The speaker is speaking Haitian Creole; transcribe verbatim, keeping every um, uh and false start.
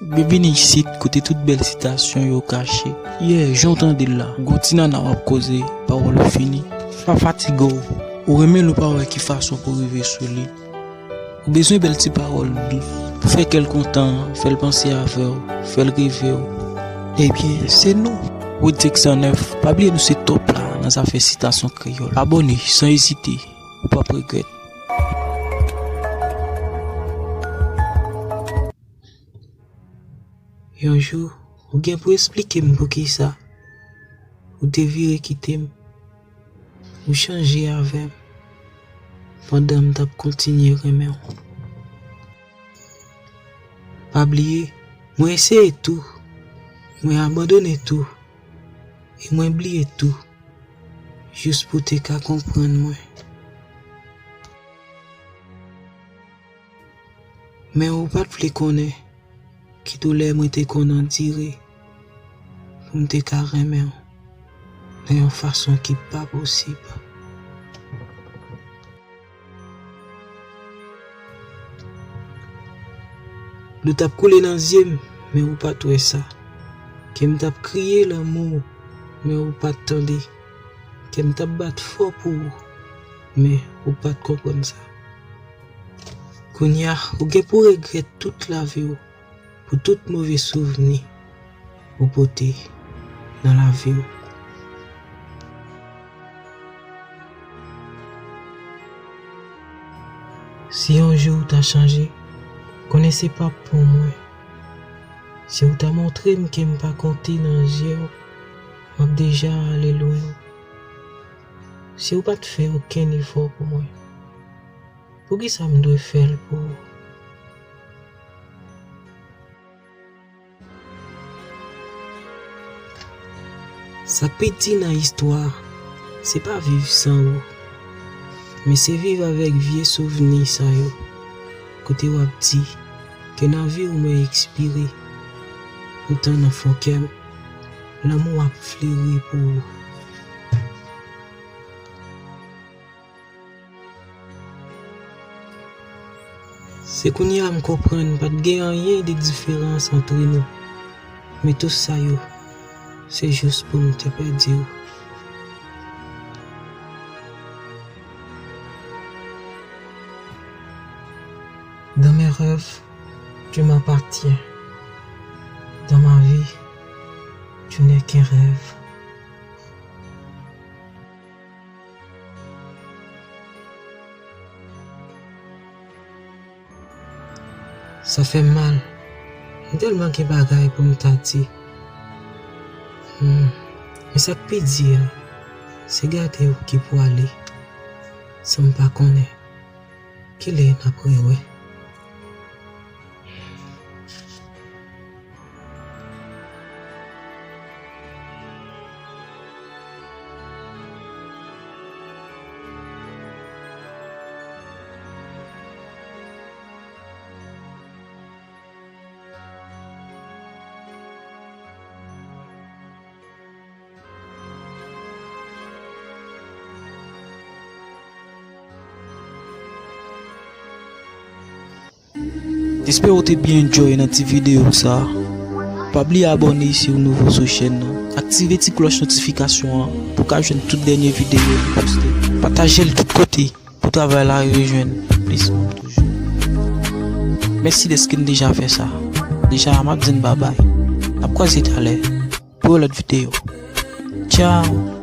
Byenvini isit, kote tout bèl sitasyon yo kache. Yeah, jan w tande l la, gon ti nana w ap koze, pawòl ou fini. Pa fatige w. Ou renmen l ou pa wè ki fason pou rive sou li. Ou bezwen bèl ti pawòl dous. Pou fè kè l kontan, fè l panse avè w, fè l reve w. Ebyen, se nou. Wood Six cent neuf, pa bliye nou se top la nan zafè sitasyon kreyòl. Abòne san ezite, ou p ap regrèt. Yon jou, ou gen pou esplike m poukisa ou te vire kite m, ou chanje avè m, pandan m t ap kontinye renmen w. Pa bliye, mwen eseye tou, mwen abandone tou, e mwen bliye tou, jis pou w te ka konprann mwen. Men ou pa t vle konnen ki doulè mwen te konn andire pou m te ka renmen w nan yon fason ki pa posib. Dlo t ap koule nan zye m, men ou pa t wè sa. Kè m t ap kriye lanmou, men ou pa t tande. Kè m t ap bat fò pou ou, men ou pa t konprann sa. Kounye a, ou gen pou regrèt tout lavi w pou tout move souvni ou pote nan lavi w. Si yon jou ou ta chanje, konnen se pa pou mwen. Si ou ta montre m ke m pa konte nan je w, m ap deja ale lwen w. Si ou pa t fè okenn efò pou mwen, poukisa m dwe fè l pou ou? Sa k pi di nan istwa a, se pa viv san ou, men se viv avèk vye souvni sa yo, kote w ap di ke nan vi w mwen ekspire, poutan nan fon kè m, lanmou ap fleri pou ou. Se kounye a m konprann pa t gen anyen de diferans antre nou, men tou sa yo, se jis pou m te pèdi w. Dans mes rêves, tu m'appartiens. Dans ma vie, tu n'es qu'un rêve. Sa fè m mal. M tèlman gen bagay pou m ta di. Hmm. Men sa k pi di a, se gade w ki pwale, san m pa konnen kilè n ap rewè. M espere w te byen enjoy nan ti videyo sa. Pa bliye abòne si w nouvo sou chèn nan. Aktive ti klòch notifikasyon an pou w ka jwenn tout dènye videyo nou poste. Pataje l tout kote pou travay la rive jwenn plis moun toujou. Mèsi dèske n deja fè sa. Deja, m ap di n babay. N ap kwaze talè pou yon lòt videyo. Tchao!